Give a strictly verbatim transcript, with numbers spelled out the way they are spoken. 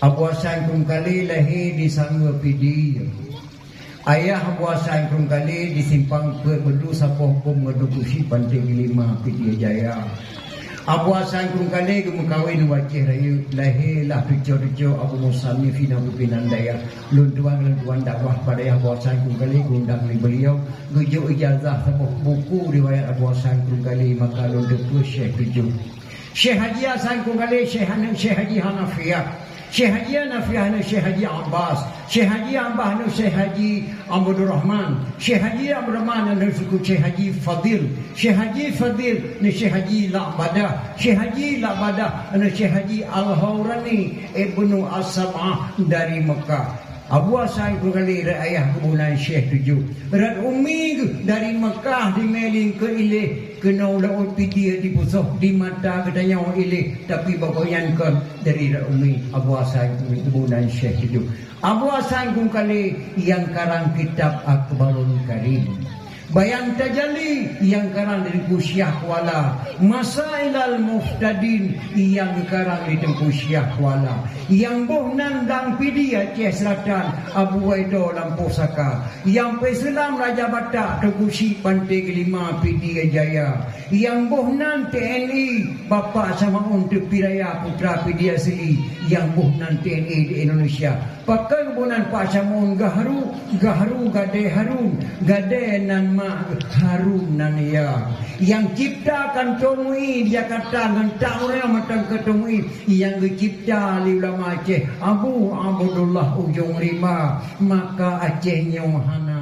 Abu Hasan Krueng Kalé lahé di Sangeue Pidie. Ayah Abu Hasan Krueng Kalé di Simpang Peuet Beudôh, saboh bom ngon Teungku Chik Panté Geulima, Pidie Jaya. Abu Hasan Krueng Kalé geumeukawen u Aceh Rayeuk, lahé lah tucoe-tucoe Abu Musa Mifi na pimpinan dayah. Lôn tuan, lôn tuan dakwah bak dayah Abu Hasan Krueng Kalé, geundang lé beliau, geujok ijazah saboh buku riwayat Abu Hasan Krueng Kalé, maka lôn teupeue Syekh tujoh. Syekh Haji Hasan Krueng Kalé, Syekh aneuk Syekh Haji Hanafiah. Syekh Haji Hanafiah aneuk Syekh Haji Abbas. Syekh Haji Abbas aneuk Syekh Haji Abdul Rahman. Syekh Haji Abdul Rahman aneuk suku Syekh Haji Fadil. Syekh Haji Fadil aneuk Syekh Haji La'badah. Syekh Haji La'badah aneuk Syekh Haji Al-Haurani Ibnu As-Sab'ah dari Mekah. Abu Hasan Krueng Kalé rot ayah geuboh nan Syekh tujoh. Rot umi geuh dari Mekah dimé lingkeue ileh keunoe laôt Pidie dipusoh di mata geutanyoe ileh, tapi bak gobnyan kon dari rot umi Abu Hasan Krueng Kalé geuboh nan Syekh tujoh. Abu Hasan Krueng Kalé nyang karang kitab Akhbarul Karim. Bayan Tajalli nyang karang di Teungku Syiah Kuala, Masailal Muhtadin nyang karang di Teungku Syiah Kuala, nyang boh nan Dang Pidie Aceh Selatan, Abu Waido Lampôh Saka, nyang peuseulam Raja Batak Teungku Chik Panté Geulima Pidie Jaya, nyang boh nan T N I Bapak Samaun Teupiraya Putra Pidie Asli, nyang boh nan T N I di Indonesia. Pakon boh nan Pak Samaun Gahru, Gahru Gadée Harun, Gadée nan mak Harun nan ya. Nyang cipta kantô M U I di Jakarta ngon tak ureuëng mantong kantô M U I nyang geucipta lé ulama Aceh Abu Abdullah Ujong Rimba, maka Aceh nyoe hana